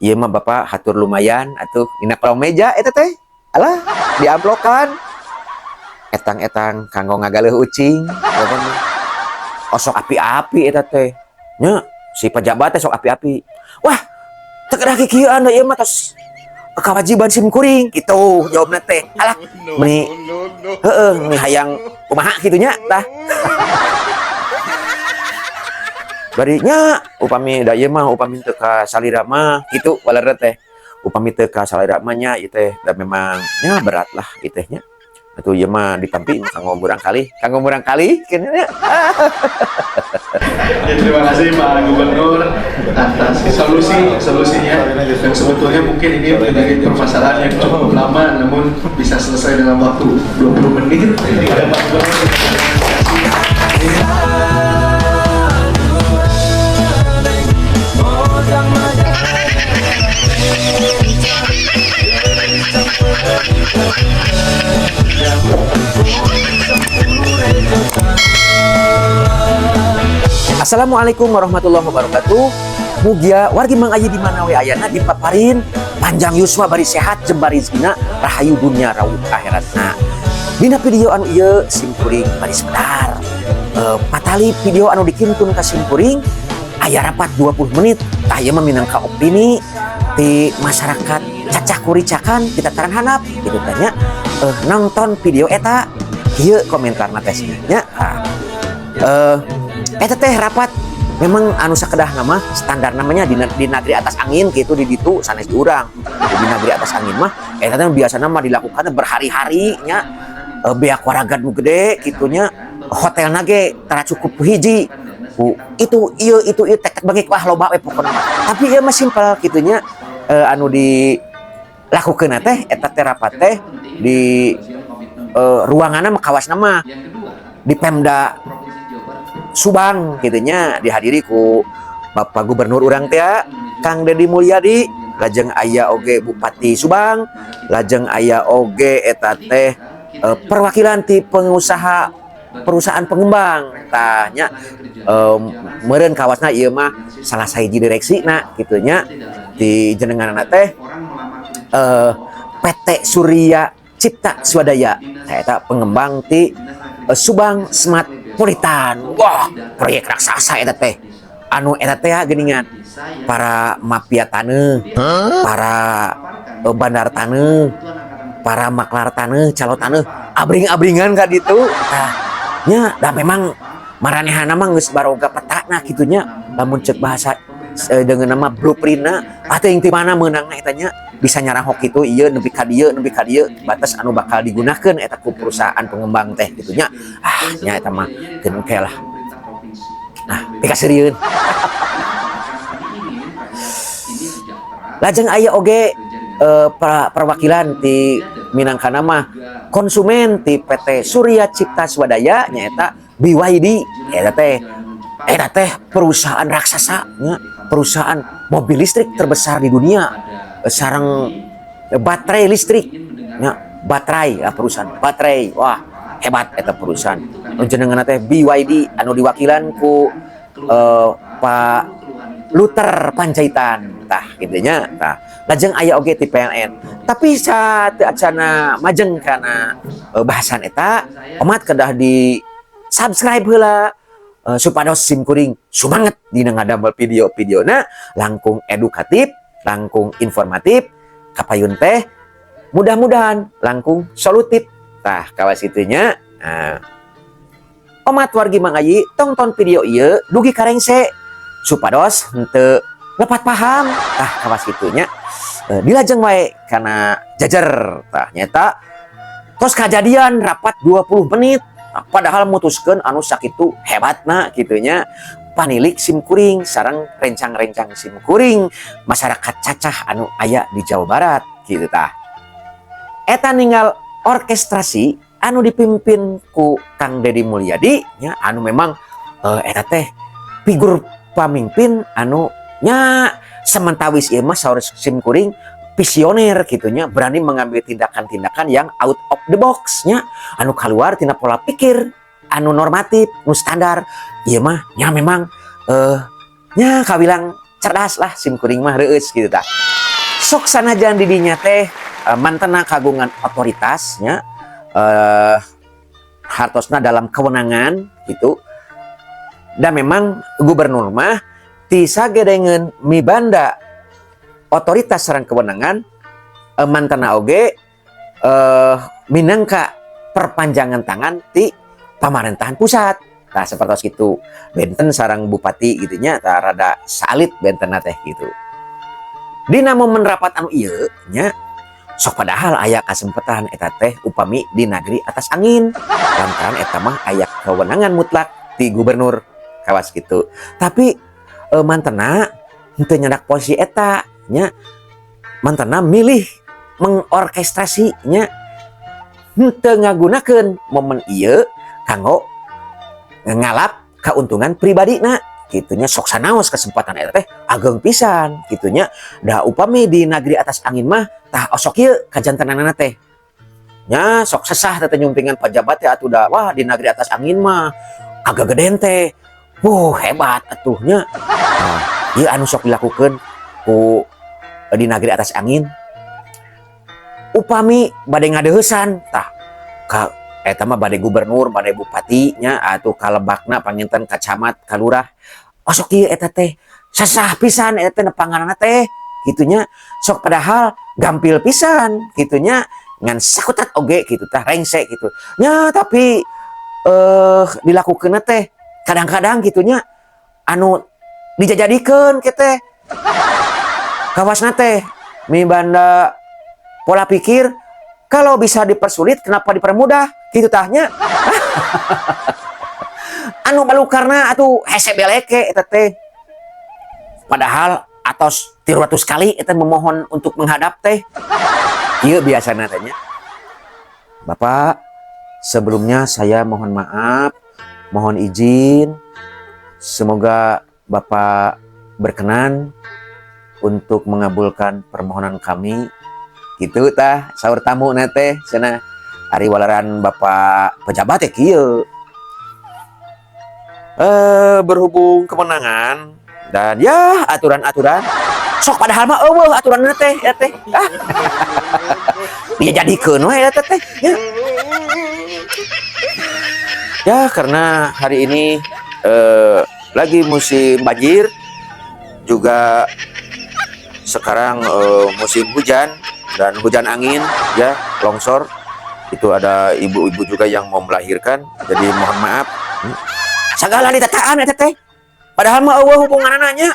Ieu mah Bapak hatur lumayan atuh dina kolong meja eta teh. Alah, diamplokan. Etang-etang kanggo ngagaleuh ucing, Bapak mah. Osok api-api eta teh. Nya, si pejabat teh sok api-api. Wah, teu kedah kikieuan da ieu mah tos kewajiban sim kuring gitu jawabna teh. Alah, meni heeh, meni hayang kumaha kitu nya tah. Barinya upami da ieu mah upami teu ka salira mah kitu walerna teh. Upami teu ka salira mah nya ieu teh da memang nya berat lah ieu teh nya. Atuh ieu mah ditampi kanggo murangkalih kieu nya. Ya, terima kasih Pak Gubernur atas solusinya yang sebetulnya mungkin ini menjadi permasalahan yang cukup lama, namun bisa selesai dalam waktu 20 menit. Kepada Pak Gubernur, terima kasih. Assalamualaikum warahmatullahi wabarakatuh. Mugia wargi Mang Ayi di mana we ayana dipaparin panjang yuswa bari sehat jembar rezekina rahayu dunia rauh akhiratna. Dina video anu ieu simkuring bari sebentar. Patali video anu dikintun ka simkuring aya rapat 20 menit. Tah ieu mah minangka opini ti masyarakat cacah kuricakan kita taran handap gitu tanya. Nonton video eta kieu komentarna teh nya. Tah. Eta teh rapat memang anu sakedah nama standar namanya di nagri atas angin gitu di ditu sanes di urang. Di nagri atas angin mah eta teh biasana mah dilakukan berhari-hari nya, beak waragad nu gede kitunya, hotelna ge tara cukup hiji. Ku itu ieu itu ieu tek tek bagi wah loba we pokona mah. Tapi ieu mah simpel kitunya, anu dilakukeun teh eta teh rapat teh di ruanganna mah kawasna mah di Pemda Subang gitunya, dihadiri ku Bapak Gubernur urang teh Kang Dedi Mulyadi, lajeng aya oge Bupati Subang, lajeng aya oge eta teh perwakilan ti pengusaha perusahaan pengembang tah nya, meureun kawasna ieu mah salah sahiji direksi na gitunya di jenenganna teh PT Surya Cipta Swadaya eta pengembang ti Subang Smart Politan. Wah, proyek raksasa eta teh. Anu eta teh geuningan para mafia taneuh, para bandar taneuh, para maklar taneuh, calo taneuh, abring-abringan ka ditu. Tah, nya da memang maranehana mah geus baroga petana kitu nya. Lamun cek bahasa dengan nama blueprintna atau yang ti mana meunangna eta nya bisa nyarahok kitu ieu nepi ka dieu nepi ka dieu batas anu bakal digunakeun eta ku perusahaan pengembang teh kitu nya. Ah, nya eta mah keun ke lah. Nah, pikaseurieun. Lajeng aya oge perwakilan ti minangkana mah konsumen ti PT Surya Cipta Swadaya nyaeta BYD eta teh perusahaan raksasa nya, perusahaan mobil listrik terbesar di dunia, sareng baterai listrik nya, baterai ya, perusahaan baterai. Wah, hebat eta perusahaan nu jenenganna teh BYD anu diwakilan ku Pak Luther Panjaitan tah kitu nya. Tah, lajeng aya oge ti PLN. Tapi saat acana majeng kana bahasan eta omat kedah di subscribe heula, supados sim kuring sumanget dina ngadamel video-videona langkung edukatif, langkung informatif, kapayun teh mudah-mudahan langkung solutif. Tah, kawas itunya. Nah, omat wargi Mang Ayi tonton video ieu dugi karengse supados henteu lepat paham. Tah, kawas itunya. Dilajeng wae kana jajar. Tah, nyata tos kajadian rapat 20 menit. Nah, padahal mutuskeun anu sakitu hebatna kitunya panilik sim kuring sareng rencang-rencang sim kuring masyarakat cacah anu aya di Jawa Barat gitu tah. Eta ninggal orkestrasi anu dipimpin ku Kang Dedi Mulyadi nya, anu memang eta teh figur pamimpin anu nya sementawis ieu mah saur sim kuring visioner gitunya, berani mengambil tindakan-tindakan yang out of the box nya, anu keluar tina pola pikir anu normatif nu standar. Ieu mah nya memang nya kawilang Cerdas lah sim kuring mah, reueus gitu tah. Sok sanajan di dinya teh mantena kagungan otoritas nya, hartosna dalam kewenangan gitu. Dan memang gubernur mah ti sagedengeun mibanda otoritas sareng kewenangan, mantena oge minangka perpanjangan tangan ti pamerintahan pusat. Nah, seperti itu. Benten sareng bupati gitu nya, tah rada salit benten teh gitu. Dina momen rapat anu ieu nya, sok padahal aya kasempatan eta teh upami di negeri atas angin. Lantaran eta mah aya kewenangan mutlak ti gubernur kawas gitu. Tapi mantena henteu nyandak posisi eta nya, mantena milih mengorkestrasi nya, henteu ngagunakeun momen ieu kanggo ngalap keuntungan pribadi na gitunya. Sok sanaos kesempatan eta teh ageng pisan gitunya. Da upami di negeri atas angin mah tah osok ieu kajantenanana teh nya, sok sesah teh nyumpingan pejabat teh atuh. Da wah, di negeri atas angin mah agak geden teh, wuh, hebat atuh nya. Nah, ieu anu sok dilakukeun ku di negeri atas angin upami bade ngadeuheusan tah ka eta mah, bade gubernur, bade bupati nya, atuh kalebakna panginten ka camat, ka lurah. Osok ieu eta teh sesah pisan eta teh nepanganana teh gitunya. Sok padahal gampil pisan gitunya, ngan sakutat oge gitu tah, rengse gitu nya. Tapi dilakukeun teh kadang-kadang gitunya anu dijajadikeun kieu teh kawasna teh mibanda pola pikir kalau bisa dipersulit, kenapa dipermudah gitu tahnya. Anu balukarna atuh hese beleke eta teh, padahal atos 300 kali eta memohon untuk menghadap teh. Ieu biasana teh nya. "Bapak, sebelumnya saya mohon maaf, mohon izin, semoga Bapak berkenan untuk mengabulkan permohonan kami," gitu tah saur tamu teh cenah. Ari waleran Bapak pejabat ya kieu, "Berhubung kemenangan dan ya aturan-aturan." Sok padahal mah euweuh aturan teh ya teh. Ah, dijadikeun we eta teh ya. Ya, karena hari ini lagi musim banjir juga, sekarang musim hujan dan hujan angin ya, longsor itu, ada ibu-ibu juga yang mau melahirkan, jadi mohon maaf. Segala ditataan eta teh, padahal mah euweuh hubunganna nya.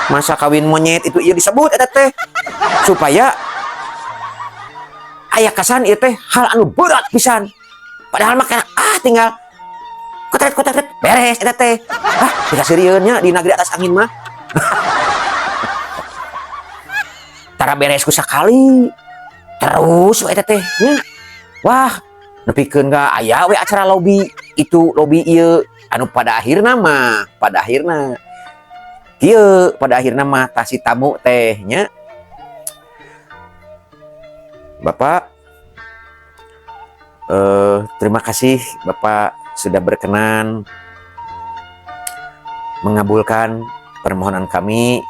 Masa kawin monyet itu iya disebut eta teh supaya aya kesan ieu teh hal anu berat pisan, padahal mah kayak ah, tinggal kotret kotret beres eta teh. Ah, dikasirieun nya di negeri atas angin mah. Tara beres ku sakali terus we eta teh nya. Wah, nepikeun ka aya we acara lobby itu, lobby ieu, anu pada akhirna mah, pada akhirna kieu, pada akhirna mah tah si tamu teh nya, "Bapak, terima kasih Bapak sudah berkenan mengabulkan permohonan kami.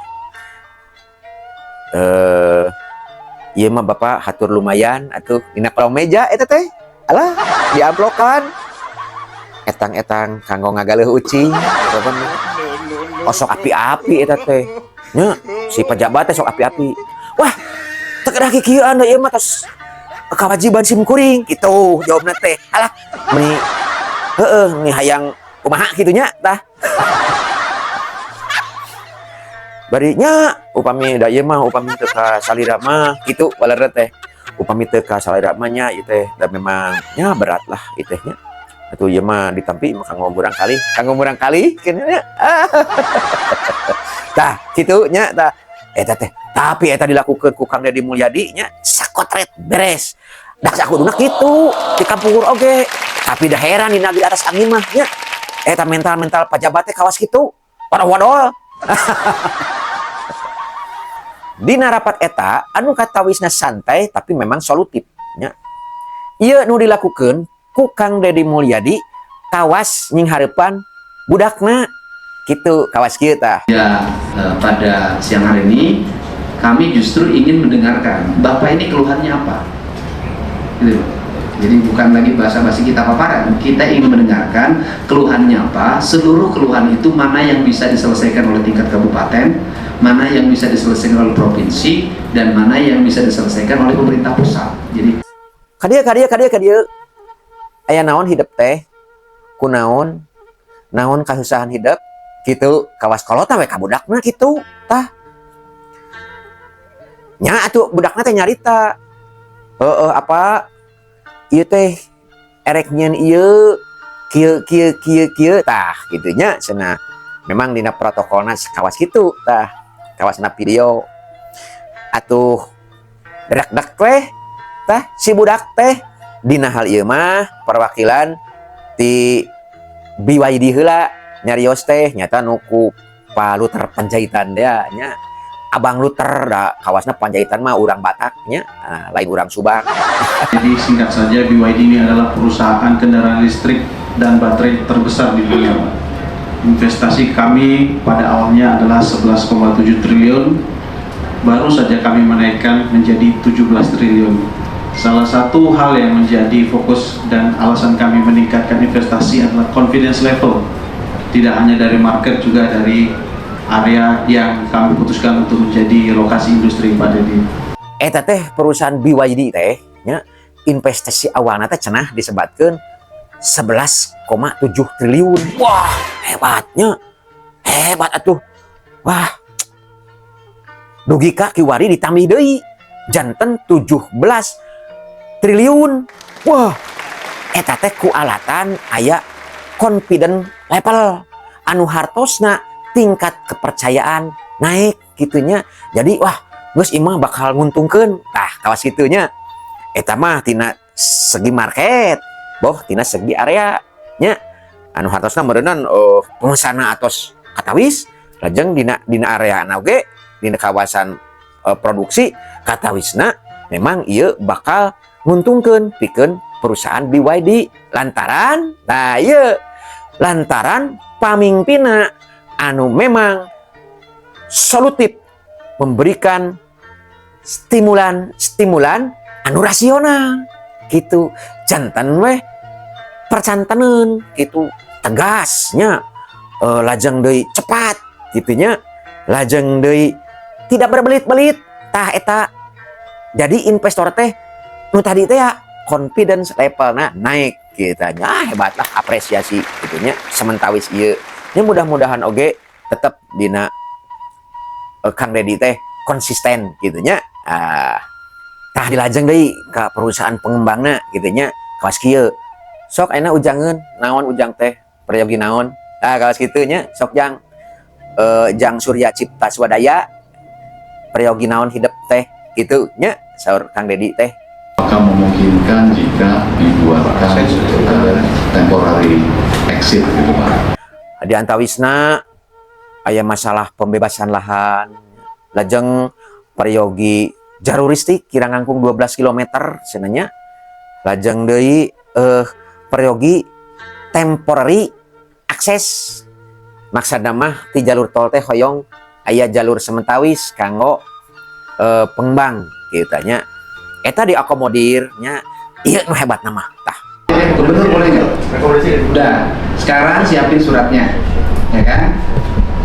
Ieu mah Bapak hatur lumayan atuh." Dina kolong meja eta teh, alah, diamplokan etang-etang kanggo ngagaleuh ucing. Osok api-api eta teh nya, si pejabat teh sok api-api. "Wah, teu kedah kikieuan da ieu mah tos kewajiban sim kuring," gitu jawabna teh. Alah, meni heeh, meni hayang kumaha kitu nya tah. Bari nya, upami da ieu mah upami teu ka salira mah kitu balerna teh, upami teu ka salira mah nya ieu teh da memang nya berat lah ieu teh nya. Atuh ieu mah ditampi mah kanggo murangkalih kieu nya. Tah kitu nya tah eta teh. Tapi eta dilakukeun ku Kang Deddy Mulyadi nya, sakotret beres. Da sakuduna kitu di kampung oge. Tapi dah heran di negeri atas angin mah nya, eta mental-mental pajabat teh kawas kitu wadol-wadol. Dina rapat eta anu katawisna santai tapi memang solutif nya. Ieu nu dilakukeun ku Kang Deddy Mulyadi kawas nyinghareupan budakna. Kitu kawas kieu tah. Ya, pada siang hari ini kami justru ingin mendengarkan Bapak ini keluhannya apa. Gitu. Jadi bukan lagi basa-basi kita paparan, kita ingin mendengarkan keluhannya apa, seluruh keluhan itu mana yang bisa diselesaikan oleh tingkat kabupaten, mana yang bisa diselesaikan oleh provinsi, dan mana yang bisa diselesaikan oleh pemerintah pusat. Jadi Kadieu, kadieu, kadieu, kadieu. Aya naon hidep teh? Kunaon? Naon kasusahan hidep? Gitu, kawas kolot we ka budakna kitu tah. Nya atuh budakna teh nyarita. Heeh, apa? Ieu teh erek nyieun ieu kieu kieu kieu kieu tah kitu nya cenah. Memang dina protokolna kawas kitu tah. Kawasna video. Atuh dek-dek weh tah si budak teh. Dina hal ieu mah perwakilan ti BYD heula nyarios teh, nyata nu ku Pak Luther Panjaitan dia nya, Abang Luther, da kawasna Panjaitan mah urang Batak nya, ah, lain urang Subang. Jadi singkat saja, BYD ini adalah perusahaan kendaraan listrik dan baterai terbesar di dunia, Pak. Investasi kami pada awalnya adalah 11,7 triliun, baru saja kami menaikkan menjadi 17 triliun. Salah satu hal yang menjadi fokus dan alasan kami meningkatkan investasi adalah confidence level. Tidak hanya dari market, juga dari area yang kami putuskan untuk menjadi lokasi industri, Pak Dedi. Eta teh perusahaan BYD teh nya, investasi awalna teh cenah disebatkeun 11,7 triliun. Wah, hebatnya, hebat atuh. Wah, dugi ka kiwari ditambih deui janten 17 triliun. Wah, eta teh ku alatan aya confident level anu hartosna tingkat kepercayaan naik gitunya. Jadi wah, geus ieu mah bakal nguntungkeun tah, kawas gitunya. Eta mah tina segi market boh tina segi area nya, anu hartosna meureunan oh pemesanna atos katawis, lajeng dina dina area na oge, dina kawasan produksi katawisna memang ieu bakal nguntungkeun pikeun perusahaan BYD lantaran nah ieu lantaran pamimpinna anu memang solutif memberikan stimulan-stimulan anu rasional gitu, janten weh percanteneun gitu, tegasnya lajeng deui cepat gitunya, lajeng deui tidak berbelit-belit tah. Eta jadi investor teh nu tadi teh ya confidence levelna naik gitu nya. Ah, hebat lah, apresiasi gitunya. Sementawis ieu nya mudah-mudahan oge tetep dina Kang Dedi teh konsisten gitu nya. Ah, tah dilajeng deui ka perusahaan pengembangna gitu nya, kawas kieu. Sok ayeuna ujangeun naon, ujang teh peryogi naon? Tah, kawas kitu nya. Sok jang jang Surya Cipta Swadaya, peryogi naon hidep teh gitu nya, saur Kang Dedi teh. Apakah memungkinkan jika dibuatkan temporary exit gitu, Pak? Di antawisna aya masalah pembebasan lahan, lajeng peryogi jalur listrik kirang langkung 12 km cenah, lajeng deui peryogi temporary akses, maksudna mah ti jalur tol teh hoyong aya jalur sementawis kanggo pengembang gitu nya. Eta diakomodir nya. Ieu nu hebat nama tah. Gubernur boleh nggak? Udah, sekarang siapin suratnya, ya kan?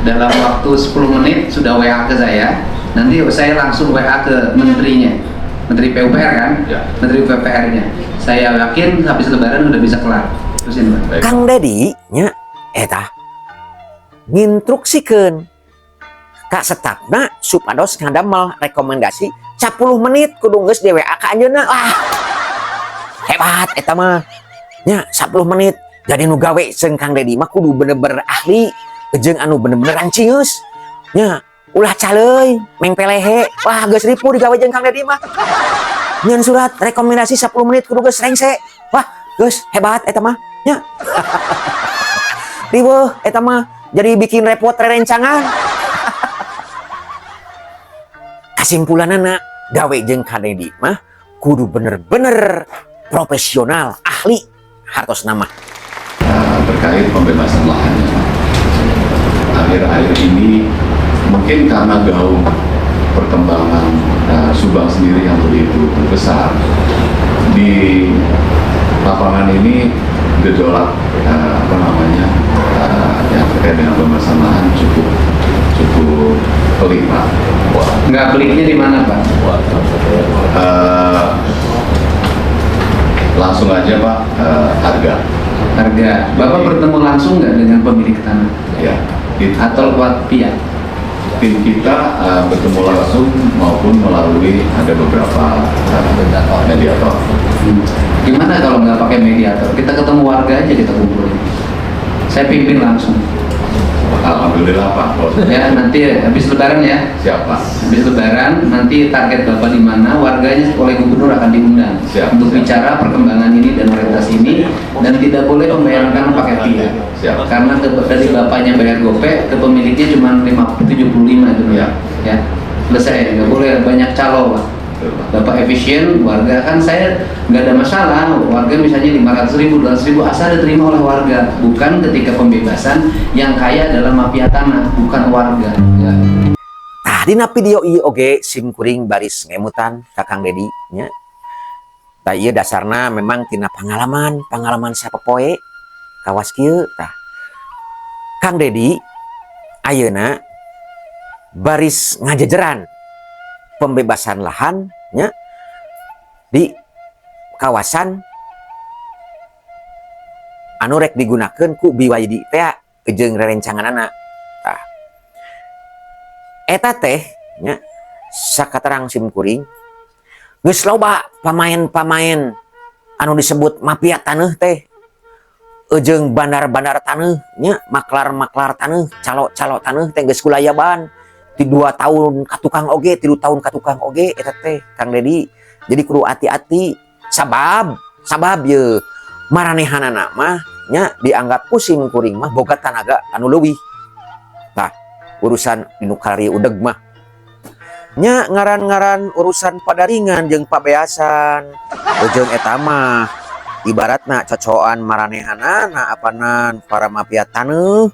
Dalam waktu 10 menit sudah WA ke saya. Nanti saya langsung WA ke menterinya, Menteri PUPR kan? Ya. Menteri PUPR-nya. Saya yakin habis Lebaran udah bisa kelar. Terusin, Pak. Baik. Kang Dedi nya eta nginstruksikeun ka stafna supados ngadamel rekomendasi 10 menit kudu geus di WA ka anjeunna. Wah, hebat eta mah nya, 10 menit. Jadi nu gawe jeung Kang Dedi mah kudu bener-bener ahli jeung anu bener-bener rancingeus nya, ulah caleuy mengpelehe. Wah, geus ripuh digawe jeung Kang Dedi mah. Nyeun surat rekomendasi 10 menit kudu geus rengse. Wah, geus hebat eta mah nya. Riweuh eta mah, jadi bikin repot rerencangan. Kesimpulanana, gawe jeung Kang Dedi mah kudu bener-bener profesional, ahli hartos nama. Terkait pembebasan lahannya, Pak. Akhir-akhir ini mungkin karena gaung perkembangan Subang sendiri yang begitu besar, di lapangan ini gejolak apa namanya yang terkait dengan pembebasan lahan cukup cukup pelik, Pak. Nggak peliknya di mana, Pak? Langsung aja, Pak, harga. Harga. Bapak bertemu langsung nggak dengan pemilik tanah? Ya, Atau lewat pihak? Tim kita bertemu langsung maupun melalui ada beberapa mediator. Gimana kalau nggak pakai mediator? Kita ketemu warga aja, kita kumpulin. Saya pimpin langsung. Alhamdulillah, Pak. Kalau Ya, nanti habis Lebaran ya. Siap, Pak. Habis Lebaran nanti target Bapak di mana, warganya oleh gubernur akan diundang Siap, untuk siap. bicara perkembangan ini dan orientasi ini, dan tidak boleh pembayaran tanah pakai pihak. Siap. Karena dari bapaknya bayar gope ke pemiliknya cuma 75 itu. Ya. Ya. Selesai, nggak boleh banyak calo, Pak. Betul, Pak. Bapak efisien, warga kan saya nggak ada masalah. Warga misalnya 500 ribu, 200 ribu, asal diterima oleh warga. Bukan ketika pembebasan yang kaya adalah mafia tanah, bukan warga. Ya. Tah, dina video ieu oge sim kuring baris ngemutan ka Kang Dedi nya. Tah, ieu dasarna memang tina pengalaman, pengalaman sapopoe kawas kieu tah. Kang Dedi ayeuna baris ngajejeran pembebasan lahan nya di kawasan anu rek digunakeun ku BYD teh jeung rerencanganana. Tah, eta teh nya sakaterang sim kuring geus loba pamain-pamain anu disebut mafia taneuh teh jeung bandar-bandar taneuh nya, maklar-maklar taneuh, calo-calo taneuh teh geus kulayaban ti 2 tahun ka tukang oge, 3 tahun ka tukang oge eta teh, Kang Dedi. Jadi kudu hati-hati, sabab sabab ye maranehanana mah nya dianggap ku sim kuring mah boga tanaga anu leuwih. Tah, urusan dinu kari udeg mah nya ngaran-ngaran urusan padaringan jeung pabeasan jeung eta mah ibaratna cocokan maranehanana apanan para mafia taneuh.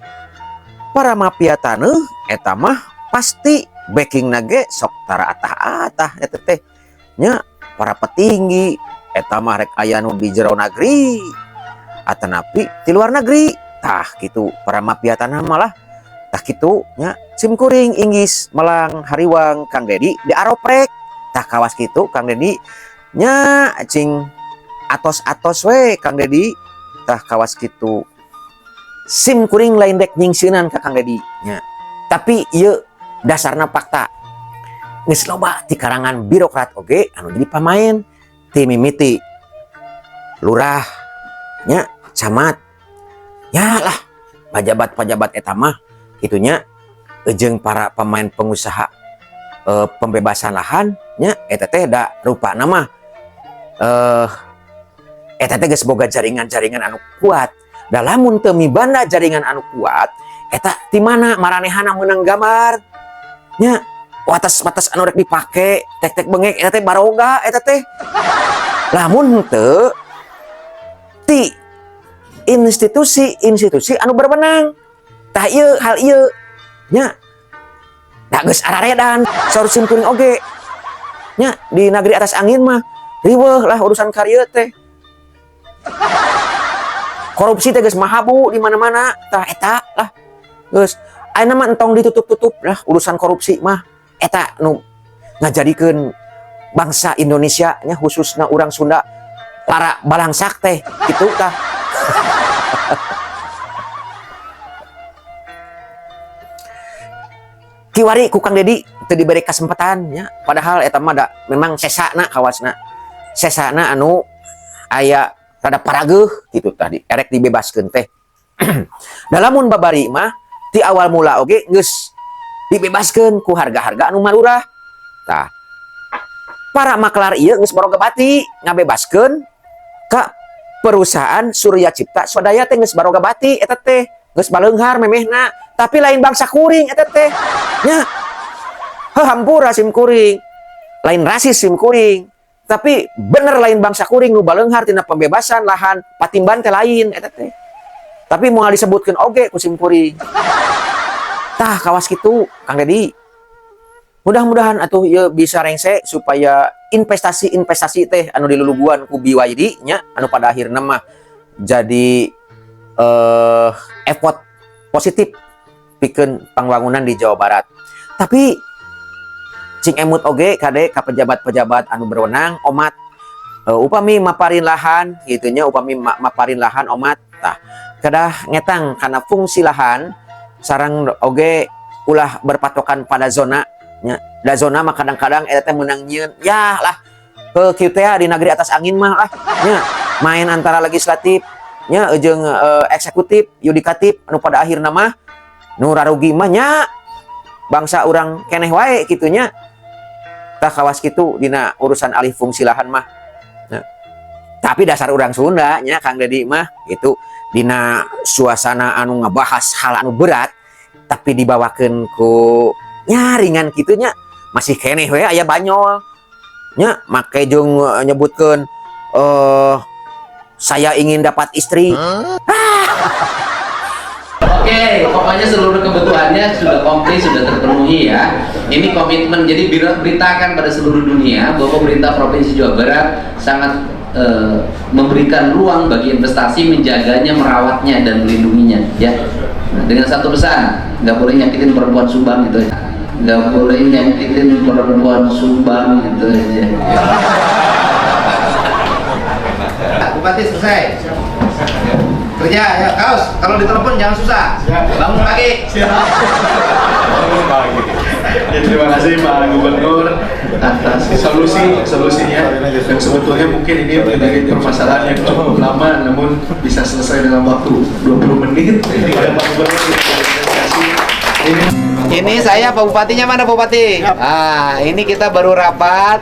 Para mafia taneuh eta mah pasti backing nage sok tara atah-atah eta teh nya. Para petinggi eta mah rek aya nu di jero negeri atanapi di luar negeri. Tah, gitu para mafia tanah malah. Tah, kitu nya sim kuring inggis melang hariwang Kang Dedi di aroprek. Tah, kawas kitu, Kang Dedi nya, cing atos-atos we, Kang Dedi. Tah, kawas kitu sim kuring lain dek nyingsieunan ka Kang Dedi nya, tapi ieu dasarna fakta geus loba ti karangan birokrat oge anu jadi pamain, ti mimiti lurah nya, camat ya lah, pajabat-pajabat eta mah itunya jeung para pemain pengusaha pembebasan lahan nya. Eta teh da rupana mah eta teh geus boga jaringan-jaringan anu kuat. Da lamun teu mibanda jaringan anu kuat eta, ti mana maranehana meunang gambar nya, watas-watas anu rek dipake tek-tek bengek eta teh baroga eta teh, lamun teu ti institusi-institusi anu berwenang. Tah, ieu hal ieu nya da geus araredan saur sim kuring oge nya. Di negeri atas angin mah riweuh lah urusan karya teh, korupsi teh geus mahabu di mana-mana. Tah, eta lah geus ayeuna mah entong ditutup-tutup lah urusan korupsi mah. Eta nu ngajadikeun bangsa Indonesia nya, khususna urang Sunda, para balangsak teh gitu tah. Kiwari ku Kang Dedi teu diberi kesempatan nya, padahal eta mah da memang sesana, kawasna sesana anu aya rada parageuh gitu tadi erek dibebaskeun teh. Da lamun babari mah ti awal mula oge geus dibebaskeun ku harga-harga anu marurah. Tah, para maklar ieu geus baroga bati ngabebaskeun ka perusahaan Surya Cipta Swadaya teh, geus baroga bati eta teh, geus baleunghar memehna. Tapi lain bangsa kuring eta teh nya. Heuh, hampura sim kuring, lain rasis sim kuring, tapi bener lain bangsa kuring nu baleunghar tina pembebasan lahan Patimban teh, lain eta teh. Tapi moal disebutkeun oge ku sim kuring. Tah, kawas kitu, Kang Dedi. Mudah-mudahan atuh ieu bisa rengse supaya investasi-investasi teh anu diluluguan ku BYD nya, anu pada akhirnya mah jadi effort positif pikeun pangbangunan di Jawa Barat. Tapi cing emut oge kade ka pejabat-pejabat anu berwenang omat, upami maparin lahan gitu nya, upami maparin lahan omat, tah kedah ngetang karena fungsi lahan sareng oge ulah berpatokan pada zona nya. Da zona mah kadang-kadang eta teh meunang nyieun ya lah ke kieu teh di negeri atas angin mah lah nya, main antara legislatif nya jeung eksekutif, yudikatif, anu pada akhirna mah nu rarugi mah nya bangsa urang keneh wae kitu nya. Tah, kawas kitu dina urusan alih fungsi lahan mah. Nah, tapi dasar urang Sunda nya, Kang Dedi mah itu dina suasana anu ngebahas hal anu berat tapi dibawakeun ku nya ringan kitu nya, masih keneh we aya banyol nya, make jeung nyebutkeun saya ingin dapat istri. Oke, pokoknya seluruh kebutuhannya sudah komplit, sudah terpenuhi ya. Ini komitmen, jadi beritakan pada seluruh dunia bahwa pemerintah Provinsi Jawa Barat sangat memberikan ruang bagi investasi, menjaganya, merawatnya, dan melindunginya. Ya, nah, dengan satu pesan, nggak boleh nyakitin perempuan Subang itu aja. Nggak boleh nyakitin perempuan Subang itu aja. Bupati selesai. Kerja ya, kaos. Kalau ditelepon jangan susah. Bangun pagi. Ya, terima kasih, Pak Gubernur, atas solusi solusinya yang sebetulnya mungkin ini menjadi permasalahan yang cukup lama namun bisa selesai dalam waktu 20 menit. Kepada Pak Gubernur terima kasih. Ini saya Pak Bupatinya, mana Bupati? Ah, ini kita baru rapat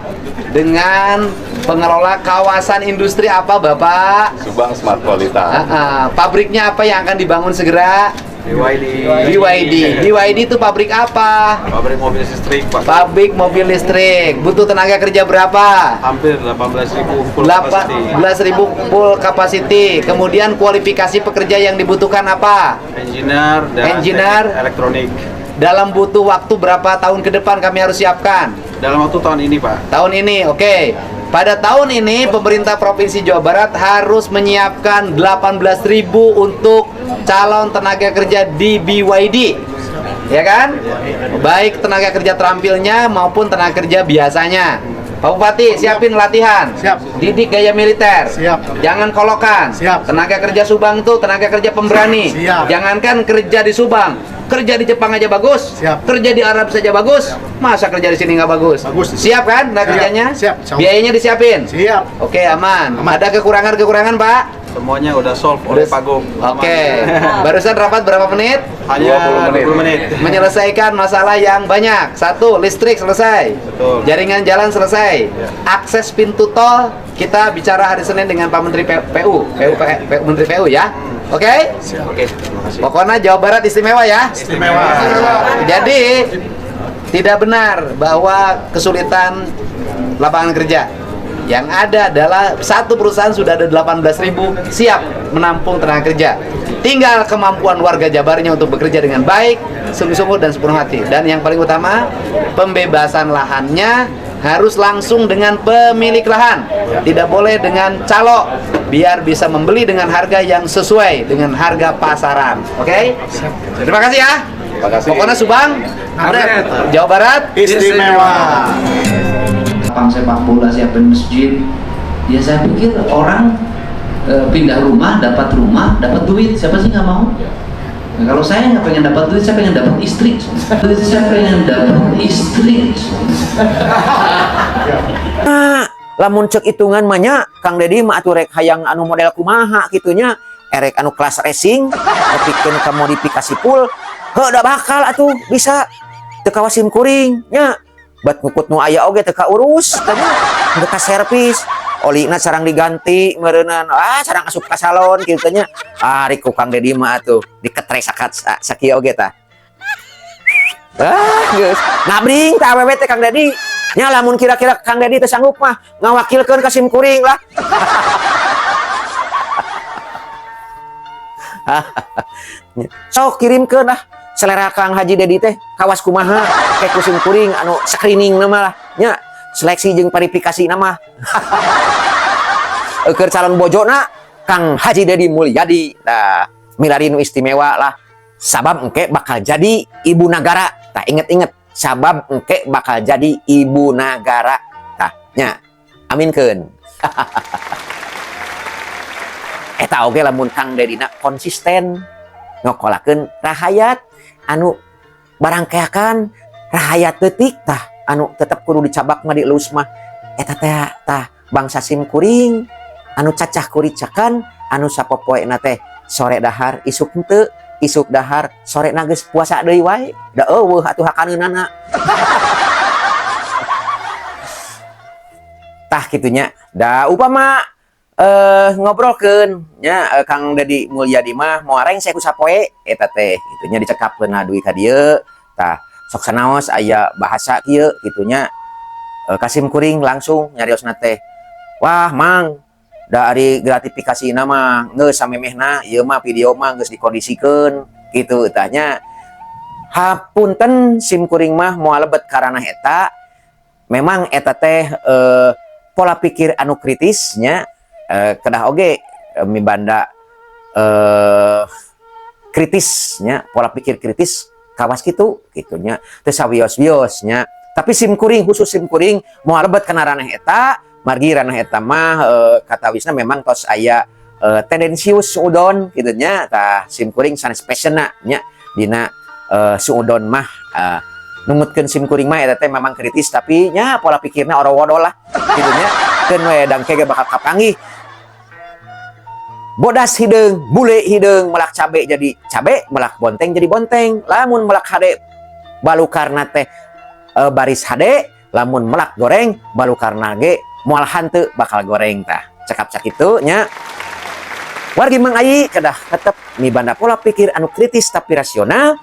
dengan pengelola kawasan industri apa, Bapak? Subang Smart Kualitas. Ah, ah. Pabriknya apa yang akan dibangun segera? BYD. BYD. BYD itu pabrik apa? Pabrik mobil listrik, Pak. Pabrik mobil listrik. Butuh tenaga kerja berapa? Hampir 18.000 full capacity. 18.000 full capacity. Kemudian kualifikasi pekerja yang dibutuhkan apa? Engineer dan Engineer. teknik elektronik. Dalam butuh waktu berapa tahun ke depan kami harus siapkan? Dalam waktu tahun ini, Pak. Tahun ini, oke. Pada tahun ini pemerintah Provinsi Jawa Barat harus menyiapkan 18.000 untuk calon tenaga kerja di BYD. Ya kan? Baik tenaga kerja terampilnya maupun tenaga kerja biasanya. Pak Bupati, siapin latihan. Siap. Didik gaya militer. Siap. Jangan kolokan. Siap. Tenaga kerja Subang tuh tenaga kerja pemberani. Siap. Jangankan kerja di Subang, kerja di Jepang aja bagus. Siap. Kerja di Arab saja bagus. Masa kerja di sini nggak bagus? Bagus. Siap kan tenaga Siap. kerjanya? Siap. Biayanya disiapin? Siap. Oke, aman. Aman. Ada kekurangan-kekurangan, Pak? Semuanya udah solve oleh Pak Gub. Oke. Barusan rapat berapa menit? Hanya 20 menit. 20 menit. Menyelesaikan masalah yang banyak. Satu, listrik selesai. Betul. Jaringan jalan selesai. Ya. Akses pintu tol kita bicara hari Senin dengan Pak Menteri PU, PU, PU, Menteri PU ya. Oke? Oke, terima kasih. Pokoknya Jawa Barat istimewa ya. Istimewa. Jadi tidak benar bahwa kesulitan lapangan kerja. Yang ada adalah satu perusahaan sudah ada 18.000 siap menampung tenaga kerja. Tinggal kemampuan warga Jabarnya untuk bekerja dengan baik, sungguh-sungguh dan sepenuh hati. Dan yang paling utama, pembebasan lahannya harus langsung dengan pemilik lahan. Tidak boleh dengan calo, biar bisa membeli dengan harga yang sesuai dengan harga pasaran. Oke? Terima kasih ya. Terima kasih. Pokoknya Subang, Jawa Barat, Istimewa. Lapang sepak bola, siapin masjid. Ya saya pikir orang pindah rumah, dapat duit, siapa sih nggak mau? Nah, kalau saya nggak pengen dapat duit, saya pengen dapat istri. Saya pengen dapat istri. Nah, lamun cek hitungan mah nya, Kang Dedi mah atuh rek hayang anu model kumaha kitunya, erek anu kelas racing nepikeun ka modifikasi full, heuh, da bakal atuh bisa teu kawas sim kuring nya, bat ngukut nu aya oge teu kaurus teh nya, teu ka servis, olina sarang diganti meureunan, ah, sarang asup ka salon kitu nya. Ah, ari ku Kang Dedi mah atuh diketrek sakat sakieu oge tah. Ah, geus ngabring tah awewe teh Kang Dedi nya. Lamun kira-kira Kang Dedi teu sanggup mah ngawakilkeun ka sim kuring lah. Sok kirimkeun lah. Selera Kang Haji Dedi teh kawas kumaha kayak ku sim kuring anu screening nama lah nya, seleksi jeung verifikasi nama keur calon bojona Kang Haji Dedi Mulyadi. Nah, milari nu istimewa lah, sabab engke bakal jadi ibu nagara. Tah, inget-inget, sabab engke bakal jadi ibu nagara. Tah nya, aminkeun. Eta oge lamun Kang Dedina konsisten ngokolakeun rahayat anu barangkeakan rahayat leutik. Tah, anu tetep kudu dicabak mah, dielus mah eta teh. Tah, bangsa sim kuring anu cacah kuricakan, anu sapopoena teh sore dahar isuk henteu, isuk dahar sore geus puasa deui wae, da euweuh atuh hakaneunana. Tah, kitunya. Da upama ngobrolkeun nya Kang Dedi Mulyadi mah moal rengse ku sapoe eta teh kitu nya, dicekapkeun dugi ka dieu. Tah, sok sanaos aya bahasa kieu kitu nya, ka sim kuring langsung nyariosna teh, "Wah Mang, dari gratifikasi mah geus samemehna ieu mah, video mah geus dikondisikeun kitu." Tah nya, hapunten, sim kuring mah moal lebet karana eta. Memang eta teh pola pikir anu kritisnya, kedah oge mibanda kritisnya, pola pikir kritis kawas kitu kitu nya, teu sawios-wios nya. Tapi sim kuring, khusus sim kuring, moal lebet kana ranah eta, margi ranah eta mah katawisna memang tos aya tendensius suudon kitu nya. Tah, sim kuring sanes passionna nya dina suudon mah. Numutkeun sim kuring mah eta teh memang kritis, tapi nya pola pikirna orowodo lah kitu nya. Keun we, dangke ge bakal kapanggih bodas hideung, bule hideung, melak cabe jadi cabe, melak bonteng jadi bonteng. Lamun melak hade balukarna teh baris hade, lamun melak goreng balukarna ge moal hanteu bakal goreng. Tah, cekap sakitu nya. Wargi Mang Ayi kedah tetep mibanda pola pikir anu kritis tapi rasional,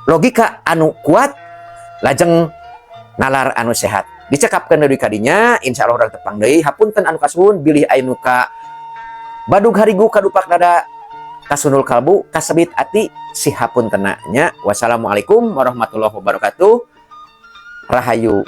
logika anu kuat, lajeng nalar anu sehat. Dicekapkeun deui kadinya, insyaallah urang tepang deui. Hapunten anu kasuhun, bilih aya nu ka badug harigu, kadupak dada, kasunul kalbu, kasebit ati, si hapuntena nya. Wassalamualaikum warahmatullahi wabarakatuh. Rahayu.